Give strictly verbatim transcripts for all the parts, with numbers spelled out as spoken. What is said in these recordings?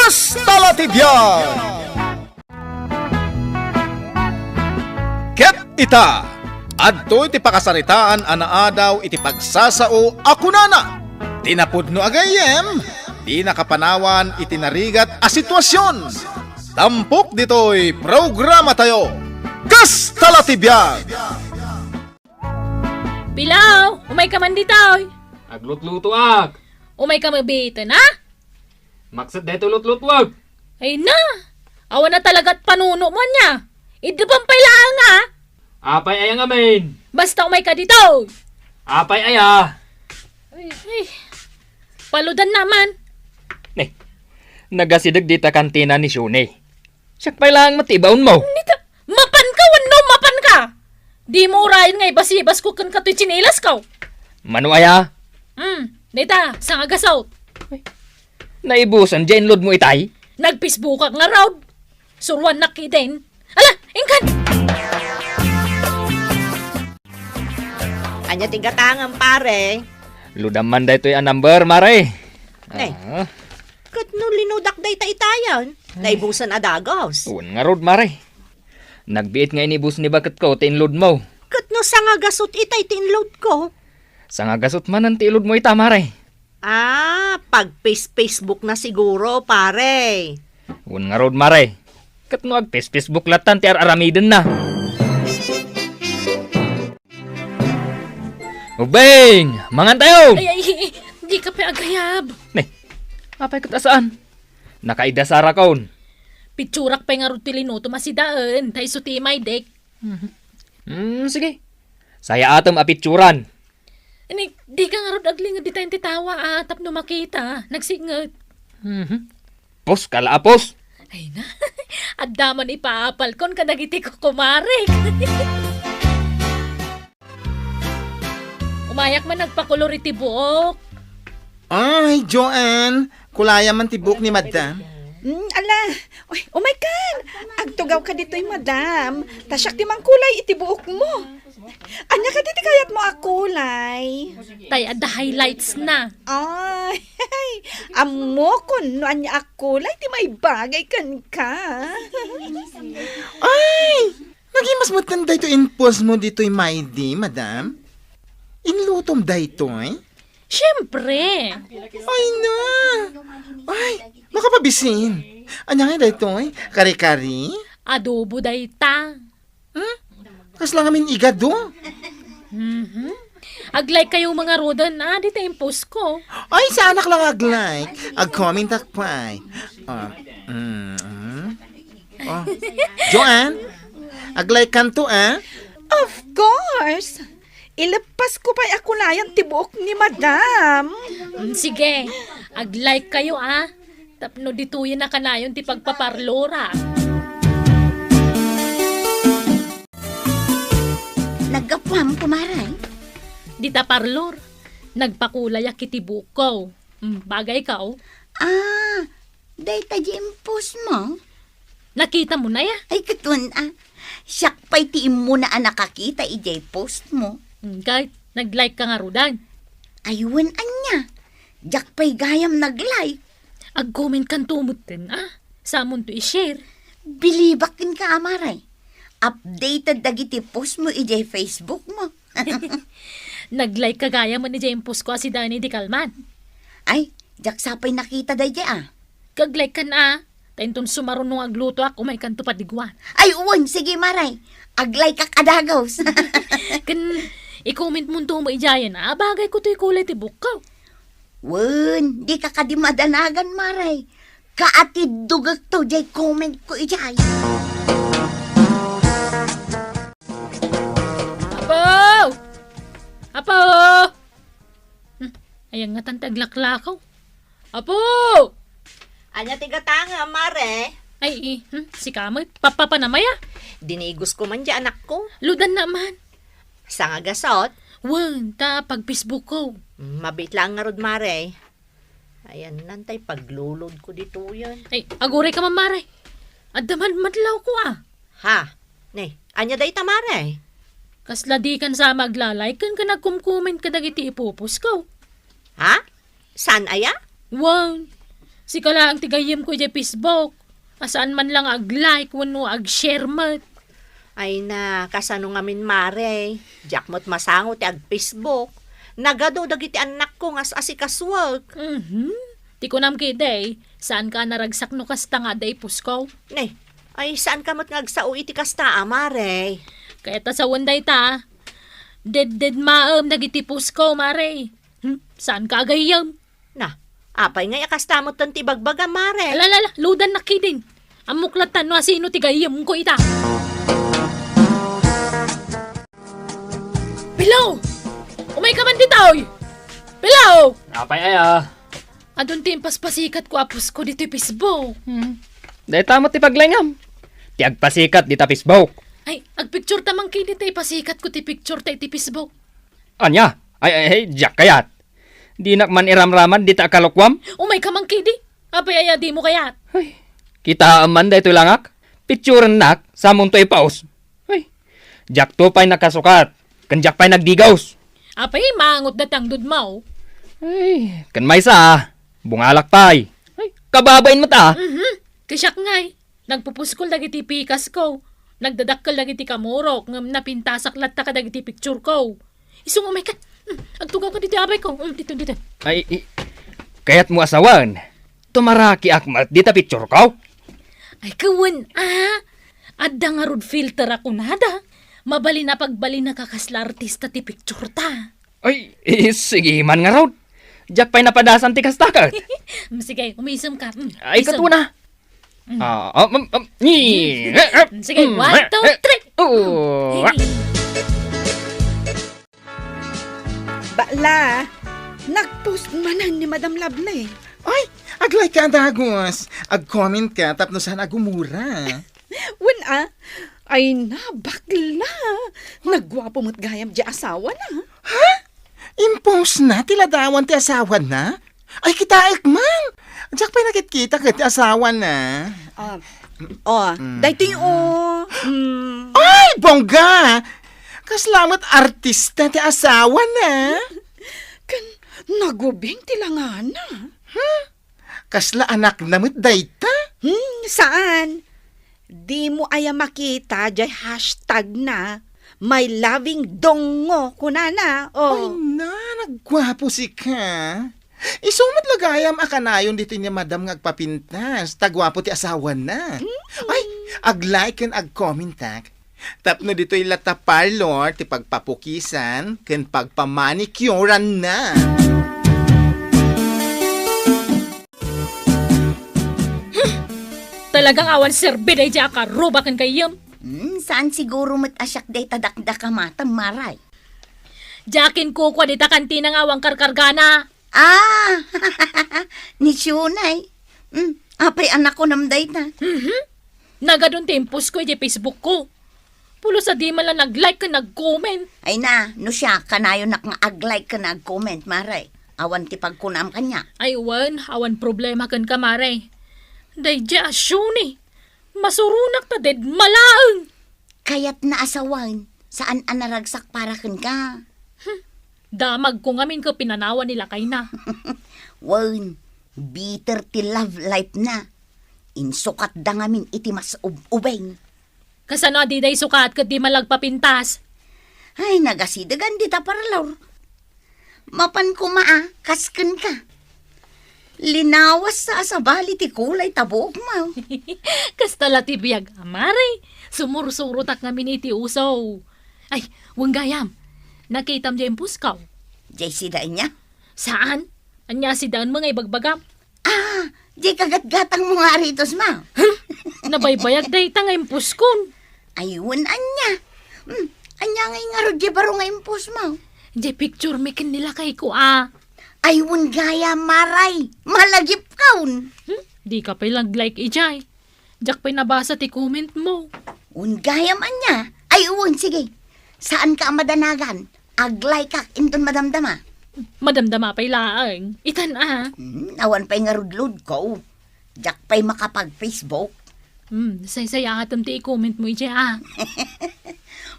Kasta la ti biag! Ket ita, adtoy ti pakasaritaan a naadaw iti pagsasao a kunana, ti napudno a gayyem, di nakapanawan iti narigat a sitwasion. Tampok ditoy programatayo, Kasta la ti biag! Pilaw, umayka man ditoy. Aglutlutoak. Umayka mabiiten, ha? Makset daytoy lutlutoak. Ay na, awan na talaga't panuno mo ania. Idda pay laeng, ha? Apay aya ngamin? Basta umayka ditoy. Apay aya? Ay, ay. Paludan naman. Ne, nagasideg dita kantina ni Shuni. Siak pay laeng met ti ibaon mo. Nita, mapan ka wenno mapan ka? Di mo urayen nga ibasibas ko ken katoy tsinelas ko. Mano aya? Hmm, nita, sangagasot. Naibusan, diay inlud mo itay? Nag-Facebook ak ngarud. Suruan nak kiden. Ala, ingkan! Ania ti gatangem, pare? Ludam man daytoy a number, mare. Eh, ah. Ket no linudak dayta itayan, naibusan a dagus. Wen ngarud, mare. Nagbiit nga inibus ni baketko ti inlud mo. Ket no sangagasut itay ti inlud ko? Sangagasut manen ti ilud mo ita, mare. Ah, pag-face-Facebook na siguro, pare. Wen ngarud, mare. Ket no ag-face-Facebook lattan ti ar-aramiden na. Ubing! Mangan tayo! Ay, ay, ay, di ka pay agayab. Ne, apay ket a saan? Nakaidasar akon. Pitsurak pay ngarud ti linutom a sidaen, ta isu ti imaydek. Mhm. Mm, sige. Sayaatem a pitsuran. Ni, di ka ngarud aglinged ditayen ti tawa a tapno makita, nagsinget. Mhm. Pos, kala a pos. Ay na, adda man ipaapalkon kadagiti kukumarek. Umayak man nagpakulor iti buok. Ay, Joanne, kulayam man ti buok ni Madam. Mm, ala, uy, umaykan. Agtugawka ditoy, Madam. Ta siak ti mangkulay iti buokmo. Ania kadi ti kayatmo a kulay? Tay, adda highlights na. Ay, ammokon no ania a kulay ti maibagay kenka. Ay, nagimas metten daytoy impostmo ditoy maydi, Madam? Inlutom daytoy? Siempre. Ay na. Ay, makapabisin. Ania nga daytoy? Kare-kare? Adobo dayta. Hmm? Kasla ngamin igado? Mhm. Ag-like kayo, mga rodan, ah, dita impostko. Ay, saanak lang ag-like. Ag-comment ak pay. Ah, mm, mm. Oh. Joanne, ag-like kanto, ah? Of course. Ileppasko pay a kulayan ti buok ni Madam. Mm, sige, ag-like kayo, ah. Tapno ditoyen a kanayon ti pagpaparlora. Naggapuam, kumare? Dita parlor, nagpakulayak iti buokko. Mm, bagay ka, oh. Ah, dayta di impostmo? Nakita mo na ya? Ay, ket wen, ah. Siak pay ti immuna a nakakita idiay postmo. Mm, ket nag-like ka ngarudan. Ay, wen, ania? Diak pay gayam nag-like. Ag-comment kanto metten, ah. Samonto i-share. Bilibak kenka, a, mare. Updated dagiti postmo idiay Facebookmo. Nag-like ka gayam idiay impostko a sidaen idi kalman. Ay, diak sa pay nakita daydiay, ah. Kag-like kan, ah. Ta inton sumaruno nga aglutoak, umaykanto padiguan. Ay, wen, sige, mare. Ag-like ak a dagus. Ken i-comment monto met idiayen, ah, bagayko toy kulay ti buokko. Wen, dika kadi madanagan, mare. Kaatiddogekto diay commentko idiay. Apo! Apo! Hmm, ayan nga tan ti aglaklakaw. Apo! Ania ti gatangem, mare? Ay, eh, hmm, sika met. Papapanam aya? Dinigusko man diay anakko. Ludan na man. Sangagasot? Wen, ta pag-Facebookko. Mm, mabiit laeng ngarud, mare. Ayan, nantay paglulodko ditoyen. Ay, aguray ka man, mare. Adda madmadlawko, ah. Ha? Ne, ania dayta, mare? Kasla dikan sa magla-like ken nagkom-comment kadagiti ipopostko. Ha? Saan aya? Wen, Sika laeng ti gayyemko idiay Facebook. A saan man la nga ag-like wenno ag-share met. Ay na, kasano ngamin, Mare? Diak met masango ti ag-Facebook. Nagadu dagiti annakko nga as-asikasuek. Mhm. Ti kunam ketdi, saanka a naragsak no kasta nga adda ipusko? Ne, ay saanka met nga agsao iti kasta a, Mare? Kayat a sawen dayta. Deddedmaem dagiti pusko, Mare. Hmm, saanka a gayyem? Na, apay ngay a kasta metten ti ibagbagam, Mare? Ala, ala, ala, ludannak ketdin. Ammok latta no asino ti gayyemko ita. Pilo! Umayka man ditoy! Pilo! Apay aya? Adun ti impaspasikatko a pusko ditoy Facebook. Hmm. Dayta met ti paglaingam. Ti agpasikat dita Facebook. Ay, agpictureta man ketdi ta ipasikatko ti pictureta iti Facebook. Ania? Ay, ay, ay, diak kayat. Dinak man iramraman dita a kalokuam. Umayka man ketdi. Apay aya dimo kayat? Ay, kitaem man daytoy langak. Picturennak, sa amonto ipaus. Ay, diakto pay nakasukat. Ken diak pay nagdigos. Apay, maangot dayta angdudmo. Ay, ken maysa, bungalak pay. Ay, kababain met a. Mhm. Ti siak ngay. Nagpupuskol dagiti pikasko. Nagdadakkel dagiti kamurok ngem napintasak latta kadagiti pictureko. Isu nga umayka. Hmm, agtugawka ditoy abayko. Hmm, ditoy, ditoy. Ay, i-, kayatmo a sawen, tumarakiak met dita pictureko? Ay, kawen a. Adda ngarud filter a kunada. Mabalin a pagbalinnak a kasla artista ti pictureta. Ay, i-, sige man ngarud. Diak pay napadasan ti kasta ket. Mm, sige, umisemka. Mm, ay, isem. Katuna. Mm. Ah, ah, um, um, ni, eh, eh, sige, mm, one, eh, two, eh, three. Oh. Mm. Sige. Bakla, nag-post manen ni Madam Lovely. Ay, ag-like ka, dagos. Ag-comment ka, tapno saan agumura. Wen a? Ay na, bakla. Nagguapo met gayam di asawana. Ha? Impostna ti ladawan ti asawana? Ay, kitaek man. Diak pay nakitkita ket ti asawana. Ah, oh, mm, daytoy, oh. Mm. Ay, bongga! Kasla met artista ti asawana. Ken nagubing ti langana. Hmm? Kasla anakna met dayta? Hmm, saan? Dimo aya makita diay hashtag na, "My loving dongo," kunana. Oh. Ay na, nagguapo sika. Isu met la gayam a kanayon ditoy ni Madam nga agpapintas, ta guapo ti asawana. Mm. Ay, ag-like ken ag-commentak. Tapno ditoy latta parlor ti pagpapukisan ken pagpamanicuranna. Hmm. Talagang awan serbi daydiay a karuba ken gayyem. Hmm, saan siguro met a siak dayta dakdakamatem, Maray? Diak inkukua dita kantina nga awan karkargana. Ah! Ni Shunay. Hmm, apay a nakunam dayta? Mhm. Nagadun ti impost ko iti Facebook ko. Pulos a di man la nag-like ken nag-comment. Ay na, no siak, kanayonnak nga ag-like ken ag-comment, Maray. Awan ti pagkunam kaniak. Ay wen, awan problema kenka, Maray. Daydiay a Shunay. Masuronak ta dedma laeng. Kayatna a sawen, saan a naragsak para kenka. Hmm, damagko ngamin ket pinanawan ni lakayna. Wen, bitter ti love life na. Insukatda ngamin iti mas ub-ubing. Kasano a dida isukat ket di man la agpapintas? Ay, nagasidegan dita parlor. Mapan koma a, kas kenka. Linawas a sabali ti kulay ta buokmo. Kasta la ti biag, Maray. Sumursurotak ngamin iti uso. Ay, wen gayam. Nakitam diay impost ko. Diay sida ania? Saan? Ania a sidaenmo nga ibagbagam? Ah, diay kagatgatangmo nga aritosmo. Hmm? Nabaybayag dayta nga impostkon. Ay, wen ania. Hmm, ania ngay ngarud diay baro nga impostmo? Diay picturemi ken ni lakayko a. Ay, wen gayam, Maray. Malagipkon. Hmm? Dika pay nag-like idiay. Diak pay nabasa ti commentmo. Wen gayam ania. Ay, wen, sige. Saanka a madanagan. Ag-like-ak inton madamdama. Madamdama pay laeng. Itan a. Hmm, awan pay ngarud load ko. Diak pay makapag-Facebook. Hmm, saysayaatem ti i-commentmo idiay a.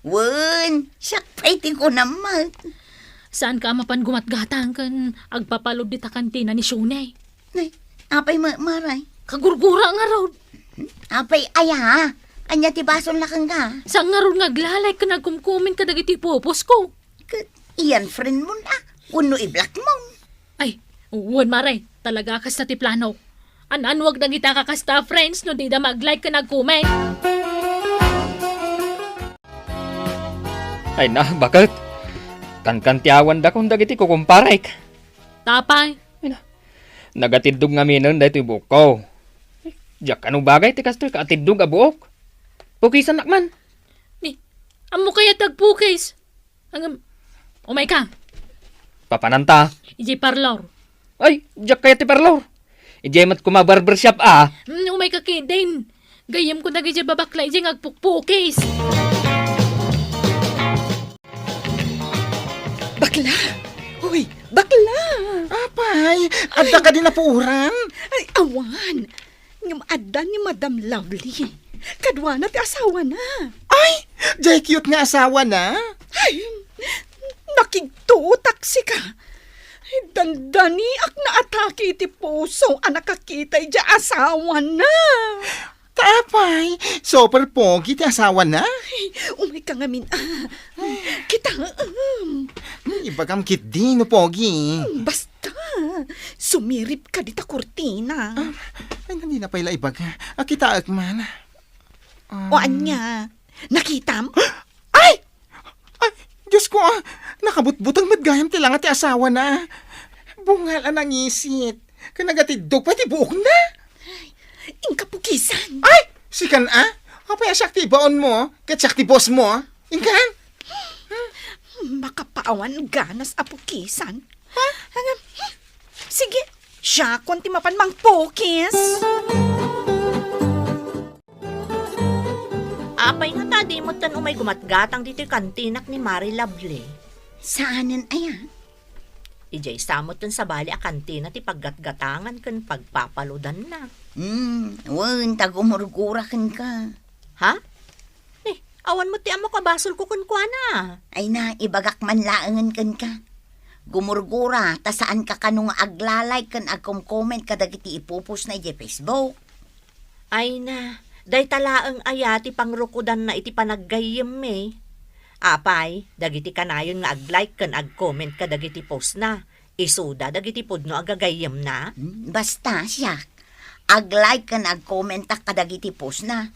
Wen, siak pay ti kunam met. Saanka a mapan gumatgatang ken agpapaload dita kantina ni Shunay? Nay, Apay, ma-, Mare? Kagurgura ngarud. Apay, aya? Ania ti basolna kenka? Saan ngarud nga aglalay ken agkomkomment kadagiti poposko? Ket iyan friend mo na, wenno i-block mo? Ay, wen, Mare, talaga kasta ti plano. An-anwag dagita kakasta a friends no dida mag-like ken ag-comment. Ay na, baket. Kankantiawandakon dagiti kukumparek. Tapay? Ay na, nagatiddog ngaminen daytoy buokko. Diak kano bagay ti kastoy kaatiddog a buok. Pukisannak man. Ni, ammo kayat agpukis? Ngem, umayka. Papananta? Idiay parlor. Ay, diak kayat ti parlor. Idiay met koma barbershop a. Mm, umayka ketdin. Gayyemko dagiti babakla idiay nga agpukpukis. Bakla! Hoy, bakla! Apay, adda kadi napuoran? Ay, awan. Ngem adda ni Madam Lovely. Kaduana ti asawana. Ay, diay cute nga asawana. Ay, nakigtutak sika. Ay, dandaniak naatake iti puso a nakakita idiay asawana. Ta apay, super pogi ti asawana. Ay, umayka ngamin, ah. Kitaem. Ibagam ketdi no pogi. Hmm, basta. Sumiripka dita kurtina. Ah, ay, nandina pay la ibaga. Ah, kitaek man. Um, O ania? Nakitam? Ay! Ay, Diyos ko, ah, nakabutbuteng met gayam ti langa ti asawana. Bungal a nangisit. Ken nagatiddog pay ti buokna. Inka pukisan. Ay! Sikan, ah? Apay a siak ti ibaonmo, ket siak ti bossmo? Inka? Makapaawan ganas a pukisan. Ha? Sige, siakon ti mapan mangpukis. Apay ngata, di metten umay gumatgatang ditoy kantinak ni Mare Lovely? Saanen aya? Idiay sa metten sabali a kantina ti paggatgatangan ken pagpapaludanna. Hmm, wen, ta gumurgura kenka. Ha? Eh, awan met ti ammok a basolko kenkuana. Ay na, ibagak man laengen kenka. Gumurgura, ta saanka kano nga agla-like ken agkom-comment kadagiti ipupostna idiay Facebook. Ay na, dayta laeng aya ti pangrukodanna iti panaggayyemmi? Apay, dagiti kanayon nga ag-like ken ag-comment kadagiti postna, isuda dagiti pudno a gagayyemna? Hmm, basta siak, ag-like ken ag-commentak kadagiti postna.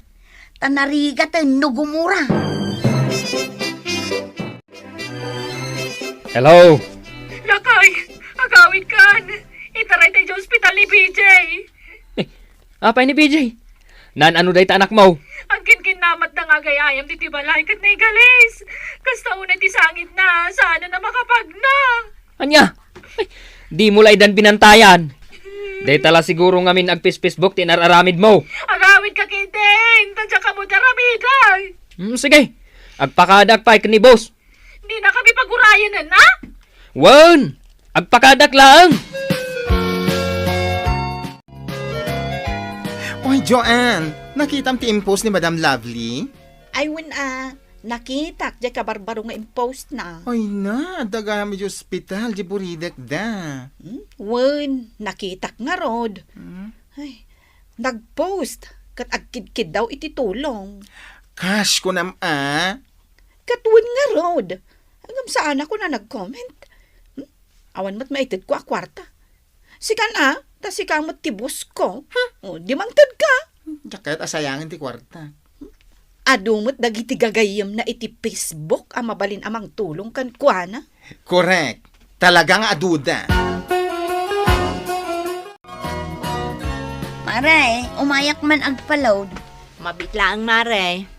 Ta narigaten no gumura. Hello? Lakay, agawidkan. Itaray tayo sa ospital ni B J. Eh, apay ni B J? Naan-ano dayta anakmo? Agkinkinnamatda nga agay-ayam ditoy balay ket naigalis. Kasta unay ti sangitna, saan a makapagna. Ania? Ay, dimo la idan binantayan. Dayta la siguro ngamin agpis-Facebook ti inar-aramidmo. Agawidka ketdin, ta diak ammo ti aramida. Hmm, sige. Agpakadak pay ken ni boss. Dinakami pagurayanen, a? Wen, agpakadak laeng. Oy, Joanne, nakitam ti impost ni Madam Lovely? Ay, wen a, nakitak diay kabarbaro nga impostna. Ay na, adda gayam idiay ospital, diay buridekda. Hmm? Wen, nakitak ngarud. Hmm? Ay, nagpost, ket agkidkiddaw iti tulong. Kas kunam a? Ket wen ngarud. Ngem saan a kuna nag-comment. Hmm? Awan met maitedko a kuarta. Sikan a, ta sika met ti boss ko. Hmm? O, di mangtedka. Diak kayat a sayangen ti kuarta. Adu met dagiti gagayyemna iti Facebook a mabalin a mangtulong kenkuana. Korek. Talaga nga aduda. Mare, umayak man agpa-load. Mabiit laeng, Mare.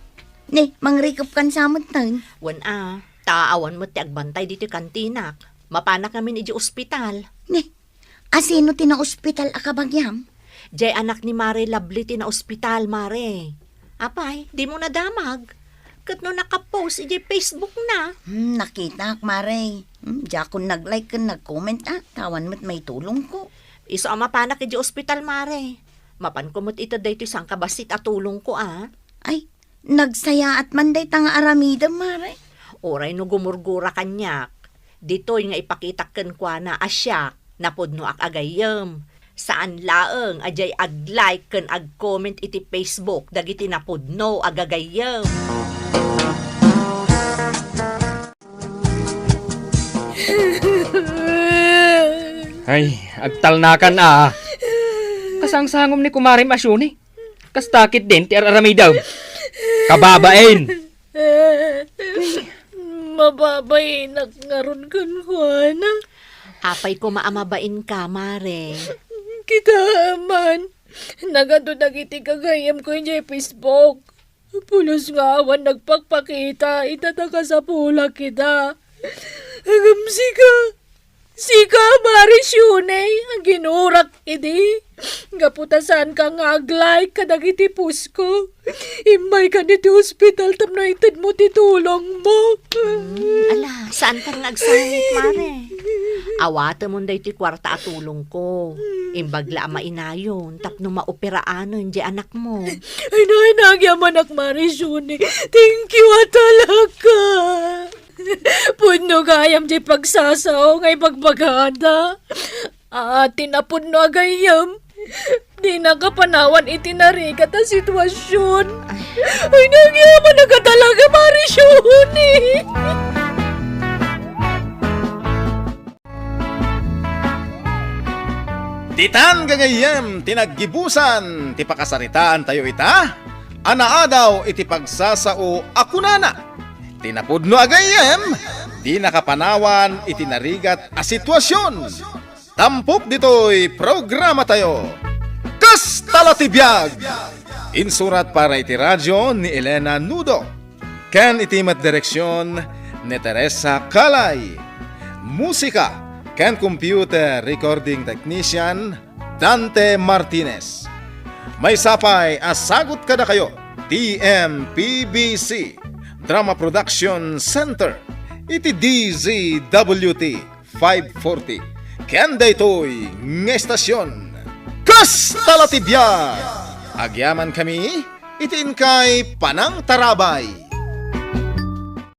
Ni, mangrikupkan sa metten. Wen a, ta awan met ti agbantay ditoy kantinak. Mapanak ngamin idiay ospital. Ni, asino ti naospital a kabagiam? Diay anak ni Mare Lovely ti naospital, Mare. Apay, dimo nadamag? Ket no nakapost idiay Facebook na. Hmm, nakitak, Mare. Hmm, diakon nag-like ken nag-comment, a. Ta awan met maitulongko. Isu a mapanak idiay ospital, Mare. Mapanko met ited daytoy sangkabassit a tulongko, a. Ay, nagsayaat man dayta nga aramidem, Mare. Uray no gumurgura kaniak, ditoy nga ipakitak kenkuana a siak, napudnoak a gayyem. Saan laeng a diay ag-like ken ag-comment iti Facebook dagiti napudno a gagayyem. Ay, agtalnakan a. Kasangsangom ni kumarem a Shuni. Kasta ketdin ti ar-aramidem. Kababain! Mababainak ngarud kenkuana. Apay koma a mabainka, Mare? Kitaem man, nagadu dagiti gagayyemko idiay Facebook. Pulos nga awan nagpakpakita ita ta kasapulak ita. Ngem sika, sika, Mare Shuni, a ginurak idi. Gapu ta saanka nga ag-like kadagiti postko. Immaykan iti ospital tapno itedmo ti tulongmo. Hmm, ala, saankan nga agsangit, Mare. Awatemon daytoy kuarta a tulongko. Imbag la a mainayon tapno maoperaanen diay anakmo. Ay, na, ay, nagyamanak, Mare Shuni. Thank you a talaga. Pudno gayam diay pagsasao nga ibagbagada. Ah, ti napudno a gayyem, dina kapanawan iti narigat a sitwasion. Ay, nagyamanak a talaga, Mare Shuni. Ditan gagayyem ti naggibusan ti pakasaritaantayo ita a naadaw iti pagsasao a kunana, ti napudno a gayyem, dina kapanawan iti narigat a sitwasion. Tampok ditoy programatayo, Kasta la ti biag! Insurat para iti radio ni Elena Nudo. Ken iti met direksion ni Teresa Calay. Musika ken computer recording technician, Dante Martinez. Maysa pay a sagut kadakayo ti M P B C Drama Production Center iti D Z W T five forty. Ken daytoy nga estasion, Kasta la ti biag! Agyamankami iti inkay panangtarabay.